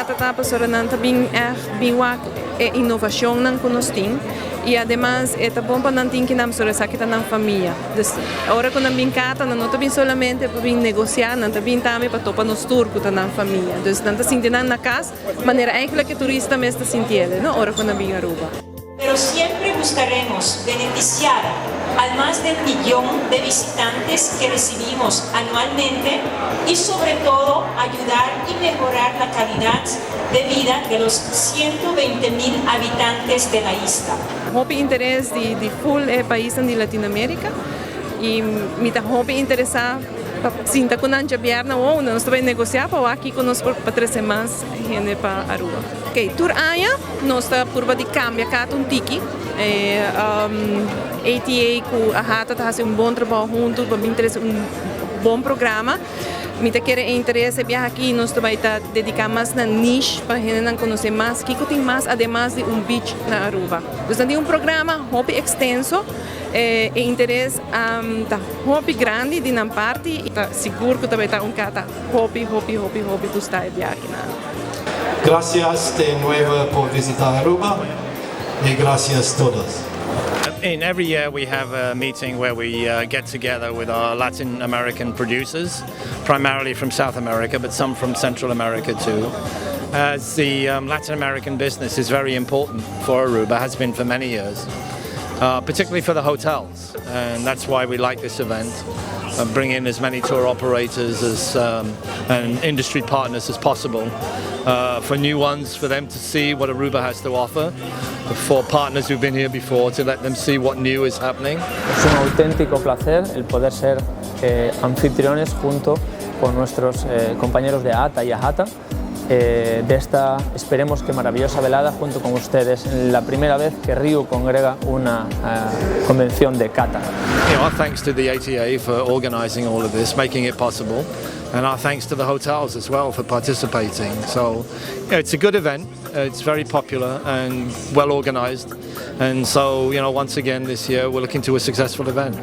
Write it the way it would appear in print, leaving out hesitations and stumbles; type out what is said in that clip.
CATA ta pasobra nan ta bin echt bin wak e innovacionnan cu nos tin y ademas e ta bon pa nan tin kinan pasobra esaki ta nan famia. Dus ora cu nan bin CATA nan no ta bin solamente pa bin negocia, nan ta bin tambe pa topa nos tur cu ta nan famia. Dus nan ta sinti nan na cas manera eigenlijk e turista mes ta sintiele, no, ora cu nan bin Aruba. Pero siempre buscaremos beneficiar al más del millón de visitantes que recibimos anualmente y sobre todo ayudar y mejorar la calidad de vida de los 120 mil habitantes de la isla. Hopi interes di full e paisnan di Latinoamerica y mi ta hopi interesa pa sinta cu nan djabièrnè awo, nos ta bay negocia pa wak kico nos por pa trece mas hende pa Aruba. Ok, tur aña nos ta purba di cambia CATA un tiki. ATA cu AHATA ta haci un bon trabou hunto pa bin trece un bon programa. Mi ta kere e interes e biaha aki nos ta bay ta dedica mas na niche pa hendenan conoce mas kico tin mas ademas di un beach na Aruba. Dus nan tin un programa hopi extenso. E interes ta hopi grandi di nan parti y ta sigur cu ta bay ta un CATA hopi hopi hopi hopi gusta e biaha aki nan. Gracias de nuevo por visitar Aruba y gracias todos. In every year we have a meeting where we get together with our Latin American producers, primarily from South America, but some from Central America too. As the Latin American business is very important for Aruba, has been for many years, particularly for the hotels, and that's why we like this event. Bring in as many tour operators and industry partners as possible. For new ones, for them to see what Aruba has to offer, for partners who've been here before, to let them see what new is happening. Es un auténtico placer el poder ser anfitriones junto con nuestros compañeros de ATA y AHATA de esta, esperemos que maravillosa velada junto con ustedes, la primera vez que Riu congrega una convención de CATA. Our thanks to the ATA for organizing all of this, making it possible, and our thanks to the hotels as well for participating. So it's a good event, it's very popular and well organized, and so once again this year we're looking to a successful event.